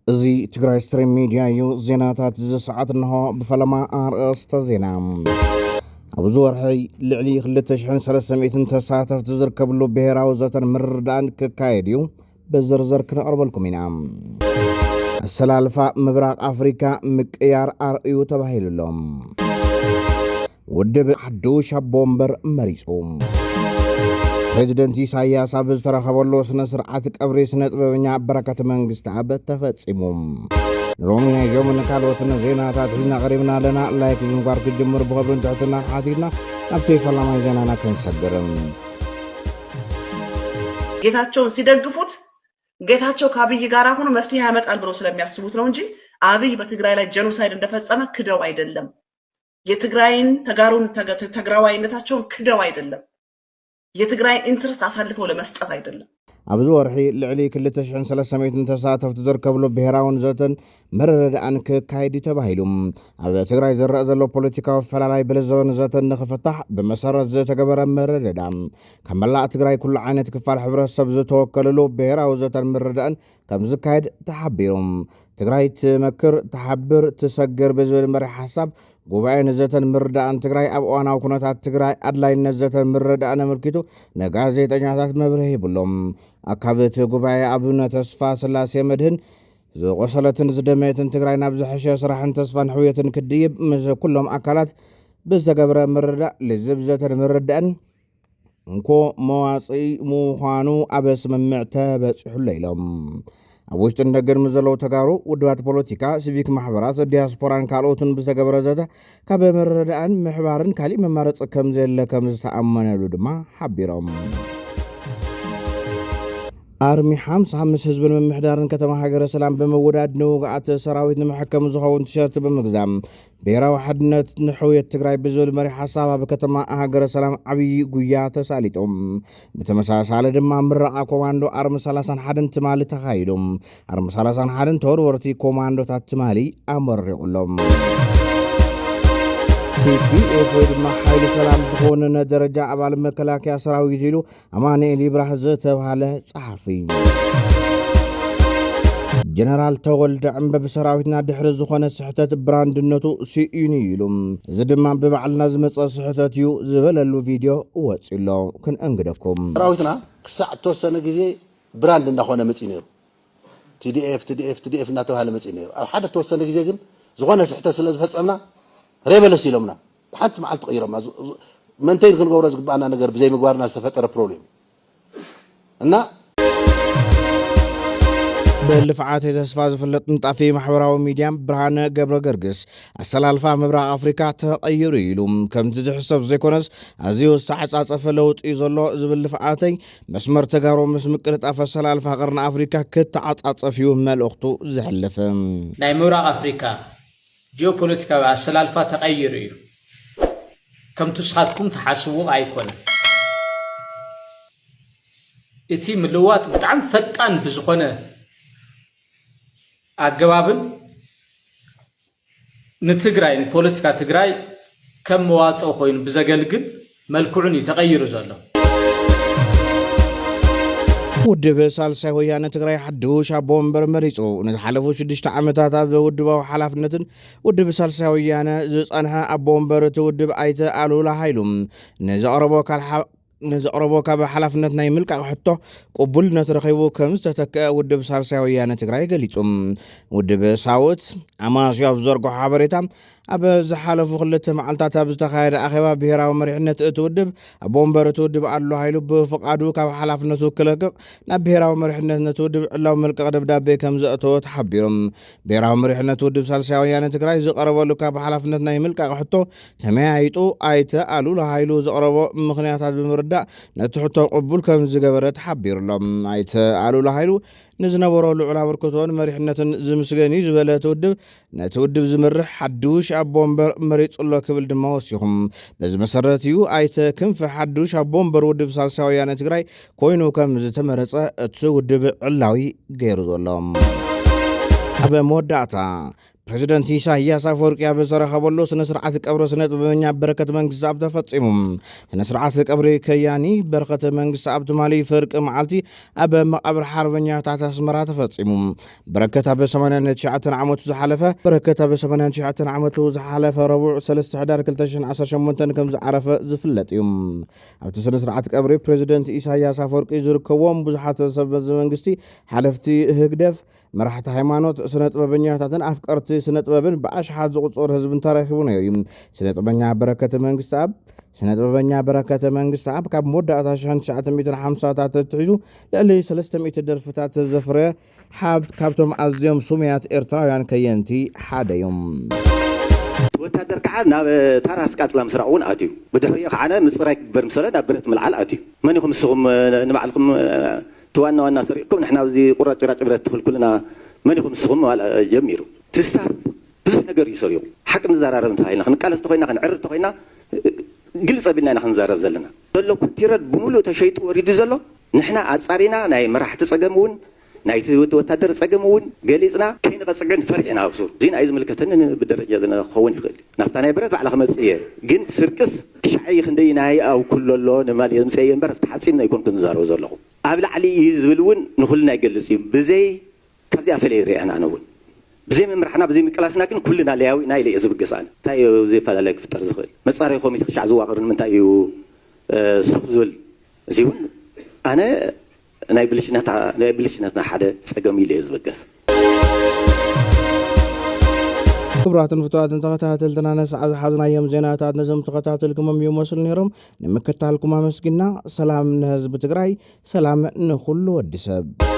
እዚ ትግራይ ስትሪም ሚድያ እዩ። ዜናታት እዚ ሰዓት እንሆ። ብፈለማ ኣርእስተ ዜና። ኣብዚ ወርሒ ልዕሊ ክልተ ሽሕን ሰለስተ ሚእትን ተሳተፍቲ ዝርከብሉ ብሄራዊ ዘተን ምርድዳእን ክካየድ እዩ። ብዝርዝር ክነቕርበልኩም ኢና። ኣሰላልፋ ምብራቕ ኣፍሪካ ምቅያር ኣርእዩ ተባሂሉ ኣሎ። ውድብ ሓዱሽ ኣቦ ወንበር መሪጹ። ፕሬዚደንት ኢሳያስ ኣብ ዝተረኸበሉ ስነ ስርዓት ቀብሪ ስነ ጥበበኛ በረከት መንግስተኣብ ተፈጺሙ። ንሎሚ ናይዞምን ካልኦትን ዜናታት ሒዝና ቀሪብና ኣለና። ላይክ ብምግባር ክትጅምሩ ብኽብርን ትሕትናን ሓቲትና ናብቲ ፈላማይ ዜናና ክንሰግር። ጌታቸውን ሲደግፉት ጌታቸው ከአብይ ጋር ሆኖ መፍትሄ ያመጣል ብለው ስለሚያስቡት ነው እንጂ አብይ በትግራይ ላይ ጀኖሳይድ እንደፈጸመ ክደው አይደለም። የትግራይን ተጋሩን ተገ- ተግራዋይነታቸውን ክደው አይደለም። የትግራይን ኢንትረስት አሳልፈው ለመስጠት አይደለም። ኣብዚ ወርሒ ልዕሊ ክልተ ሽሕን ሰለስተ ሚእትን ተሳተፍቲ ዝርከብሉ ብሄራውን ዘተን ምርድዳእን ክካየድ እዩ ተባሂሉ። ኣብ ትግራይ ዝረአ ዘሎ ፖለቲካዊ ኣፈላላይ ብልዘበን ዘተን ንኽፍታሕ ብመሰረት ዝተገበረ ምርድዳእ ካብ መላእ ትግራይ ኩሉ ዓይነት ክፋል ሕብረተሰብ ዝተወከልሉ ብሄራዊ ዘተን ምርድዳእን ከም ዝካየድ ተሓቢሩ። ትግራይ ትመክር፣ ትሓብር፣ ትሰግር ብዝብል መሪሕ ሓሳብ ጉባኤ ንዘተን ምርዳእን ትግራይ ኣብ እዋናዊ ኩነታት ትግራይ ኣድላይነት ዘተን ምርዳእን ኣመልኪቱ ንጋዜጠኛታት መብርሂ ሂብሎም። ኣካቢ እቲ ጉባኤ ኣቡነ ተስፋ ስላሴ መድህን ዝቆሰለትን ዝደመየትን ትግራይ ናብ ዝሐሸ ስራሕን ተስፋን ሕውየትን ክድይብ ምስ ኩሎም ኣካላት ብዝተገብረ ምርዳእ ልዝብ ዘተን ምርዳእን እንኮ መዋፅኢ ምዃኑ ኣብ ስምምዕ ተበፂሑሎ ኢሎም። ኣብ ውሽጥን ደገን ምስ ዘለዉ ተጋሩ ውድባት ፖለቲካ፣ ሲቪክ ማሕበራት፣ ዲያስፖራን ካልኦትን ብዝተገበረ ዘተ ካብ ምርድዳእን ምሕባርን ካሊእ መማረፂ ከም ዘየለ ከም ዝተኣመነሉ ድማ ሓቢሮም። ኣርሚ ሓምሳ ምስ ህዝብን ምምሕዳርን ከተማ ሃገረ ሰላም ብምውዳድ ንውግኣት ሰራዊት ንምሕከም ዝኸውን ቲሸርት ብምግዛም ብሄራዊ ሓድነት ንሕውየት ትግራይ ብዝብል መሪ ሓሳብ ኣብ ከተማ ሃገረ ሰላም ዓብዪ ጉያ ተሳሊጡ። ብተመሳሳሊ ድማ ምረቓ ኮማንዶ ኣርሚ ሰላሳን ሓደን ትማሊ ተኻይዱ። ኣርሚ ሰላሳን ሓደን ተወርወርቲ ኮማንዶታት ትማሊ ኣመሪቑሎም። ቲፒኤፍ ወይ ድማ ሓይሊ ሰላም ብዝኾነ ደረጃ ኣባል መከላከያ ሰራዊት ኢሉ ኣማኑኤል ይብራህ ዝተባሃለ ጸሓፊ። ጀነራል ተወልደ ዕምበብ ሰራዊትና ድሕሪ ዝኾነ ስሕተት ብራንድነቱ ስኢኑ እዩ ኢሉ። እዚ ድማ ብባዕልና ዝመጸ ስሕተት እዩ ዝበለሉ ቪድዮ ወጺሎ። ክንእንግደኩም። ሰራዊትና ክሳዕ እተወሰነ ግዜ ብራንድ እንዳኾነ መጺኡ ነይሩ። ቲዲኤፍ፣ ቲዲኤፍ፣ ቲዲኤፍ እናተባሃለ መጺኡ ነይሩ። ኣብ ሓደ እተወሰነ ግዜ ግን ዝኾነ ስሕተት ስለ ዝፈጸምና ሬበለስ ኢሎምና። ብሓንቲ መዓልቲ ቀይሮምና። ዙ- ዙ- መንቴን ክንገብሮ ዝግባኣና ነገር ብዘይምግባርና ዝተፈጠረ ፕሮብሌም እና ብልፍዓት ተስፋ ዝፍለጥ ንጣፊ ማሕበራዊ ሚድያ ብርሃነ ገብረ ገርግስ ኣሰላልፋ ምብራቕ ኣፍሪካ ተቐይሩ ኢሉ። ከምቲ ዝሕሰብ ዘይኮነስ ኣዝዩ ዝተዓጻጸፈ ለውጢ እዩ ዘሎ ዝብል ልፍዓተይ መስመር ተጋሩ ምስ ምቅልጣፍ ኣሰላልፋ ቀርኒ ኣፍሪካ ክተዓጻጸፍ እዩ መልእኽቱ ዘሕልፍ። ናይ ምብራቕ ኣፍሪካ ጂኦፖለቲካዊ ኣሰላልፋ ተቐይሩ እዩ። ከምቲ ንስኻትኩም ትሓስብዎ ኣይኮነን። እቲ ምልዋጥ ብጣዕሚ ፈጣን ብዝኾነ ኣገባብን ንትግራይ ንፖለቲካ ትግራይ ከም መዋፅኦ ኮይኑ ብዘገልግል መልክዑን እዩ ተቐይሩ ዘሎ። ውድብ ሳልሳይ ወያነ ትግራይ ሓዱሽ ኣቦ ወንበር መሪፁ። ንዝሓለፉ ሽዱሽተ ዓመታት ኣብ ውድባዊ ሓላፍነትን ውድብ ሳልሳይ ወያነ ዝፀንሐ ኣቦ ወንበር እቲ ውድብ ኣይተ ኣሉላ ሃይሉ ንዘቕረቦ ካልሓ ንዘቕረቦ ካብ ሓላፍነት ናይ ምልቃቕ ሕቶ ቅቡልነት ረኺቡ ከም ዝተተክአ ውድብ ሳልሳይ ወያነ ትግራይ ገሊጹ። ውድብ ሳውት ኣማስዮ ኣብ ዝዘርግሖ ሓበሬታ ኣብ ዝሓለፉ ክልተ መዓልታት ኣብ ዝተኻየደ ኣኼባ ብሄራዊ መሪሕነት እቲ ውድብ ኣቦ ወንበር እቲ ውድብ ኣሉላ ሃይሉ ብፍቓዱ ካብ ሓላፍነቱ ክለቅቕ ናብ ብሄራዊ መሪሕነት ነቲ ውድብ ዕላዊ መልቀቕ ደብዳቤ ከም ዘእተወ ተሓቢሩ። ብሄራዊ መሪሕነት ውድብ ሳልሳይ ወያነ ትግራይ ዝቐረበሉ ካብ ሓላፍነት ናይ ምልቃቕ ሕቶ ተመያይጡ ኣይተ ኣሉላ ሃይሉ ዘቕረቦ ምኽንያታት ብምርዳእ ነቲ ሕቶ ቅቡል ከም ዝገበረ ተሓቢሩ ኣሎ። ኣይተ ኣሉላ ሃይሉ ንዝነበሮ ልዑል ኣበርክቶን መሪሕነትን ዝምስገን እዩ ዝበለ እቲ ውድብ ነቲ ውድብ ዝምርሕ ሓዱሽ ኣቦ ወንበር መሪጹ ኣሎ ክብል ድማ ወሲኹ። በዚ መሰረት እዩ ኣይተ ክንፈ ሓዱሽ ኣቦ ወንበር ውድብ ሳልሳይ ወያነ ትግራይ ኮይኑ ከም ዝተመረጸ እቲ ውድብ ዕላዊ ገይሩ ዘሎ። ኣብ መወዳእታ ፕሬዚደንት ኢሳያስ ኣፈወርቂ ኣብ ዝተረኸበሉ ስነ ስርዓት ቀብሪ ስነ ጥበበኛ በረከት መንግስተኣብ ተፈጺሙ። ስነ ስርዓት ቀብሪ ከያኒ በረከት መንግስተኣብ ትማሊ ፍርቂ መዓልቲ ኣብ መቓብር ሓርበኛታት ኣስመራ ተፈጺሙ። በረከት ኣብ ሰማንያን ትሽዓተን ዓመቱ ዝሓለፈ በረከት ኣብ ሰማንያን ትሽዓተን ዓመቱ ዝሓለፈ ረቡዕ ሰለስተ ሕዳር ክልተ ሽሕን ዓሰርተ ሸሞንተን ከም ዝዓረፈ ዝፍለጥ እዩ። ኣብቲ ስነ ስርዓት ቀብሪ ፕሬዚደንት ኢሳያስ ኣፈወርቂ ዝርከብዎም ብዙሓት ሰብ መዚ መንግስቲ፣ ሓለፍቲ ህግደፍ፣ መራሕቲ ሃይማኖት፣ ስነ ጥበበኛታትን ኣፍቀርቲ ስነ ጥበብን ብኣሽሓት ዝቑጸር ህዝብን ተረኺቡ ነይሩ እዩ። ስነ ጥበበኛ በረከት መንግስተኣብ ስነ ጥበበኛ በረከት መንግስተኣብ ካብ መወዳእታ ሽሕን ትሽዓተ ሚእትን ሓምሳታት ኣትሒዙ ልዕሊ ሰለስተ ሚእቲ ደርፍታት ዘፍረየ ሓብት ካብቶም ኣዝዮም ስሙያት ኤርትራውያን ከየንቲ ሓደ እዮም። ወታደር ከዓ ናብ ታራ ስቃጥላ ምስራቕ እውን ኣትዩ። ብድሕሪኡ ከዓ ምፅራይ ክግበር ምሰለ ናብ ብረት ምልዓል ኣትዩ። መን ኢኹም ንስኹም ንባዕልኩም እቲ ዋና ዋና ሰሪቕኩም ንሕና ኣብዚ ቁራጭ ራጭ ብረት ትኽልኩልና መን ኢኹም ንስኹም ምባል ጀሚሩ። እቲ ስታፍ ብዙሕ ነገር እዩ ሰሪቑ። ሓቂ ንዘራረብ እንተባሂልና ክንቃለስ ተኮይና ክንዕር ተኮይና ግልፅ ኣቢልና ኢና ክንዛረብ ዘለና። ዘሎ ኮንቲረር ብምሉእ ተሸይጡ ወሪዱ ዘሎ ንሕና ኣፃሪና ናይ መራሕቲ ፀገም እውን ናይቲ ወታደር ፀገም እውን ገሊፅና ከይንቐፅዕ ግን ፈሪሕና ኣብሱ እዚን ኣይ ዝምልከተኒ ብደረጃ ዝነ ክኸውን ይኽእል እዩ። ናብታ ናይ ብረት ባዕላ ክመፅእ እየ ግን ስርቅስ ትሽዓይ ክንደይ ናይ ኣብ ኩሎ ኣሎ ንማል የምፅአ እየ እምበር ኣብቲ ሓፂን ኣይኮንኩ ዝዛረቡ ዘለኹ። ኣብ ላዕሊ እዩ ዝብል እውን ንኩልና ይገልፅ እዩ። ብዘይ ካብዚኣ ፈለየ ይርአ ኣነ እውን ብዘይ ምምራሕና ብዘይ ምቅላስና ግን ኩልና ለያዊእና ኢለ እየ ዝብገስ ኣነ። እንታይ እዩ ዘይፈላለይ ክፍጠር ዝኽእል? መፃረይ ኮሚቴ ክሻዕ ዝዋቐር ንምንታይ እዩ ስኽ ዝብል? እዚ እውን ኣነ ናይ ብልሽነትና ሓደ ፀገም ኢለ እየ ዝበገስ። ክቡራትን ፍቱዋትን ተኸታተልትና ነሰዓ ዝሓዝናዮም ዜናታት ነዞም ተኸታተልኩሞም ይመስሉ ነይሮም። ንምክታልኩም ኣመስጊና። ሰላም ንህዝቢ ትግራይ፣ ሰላም ንኹሉ ወዲ ሰብ።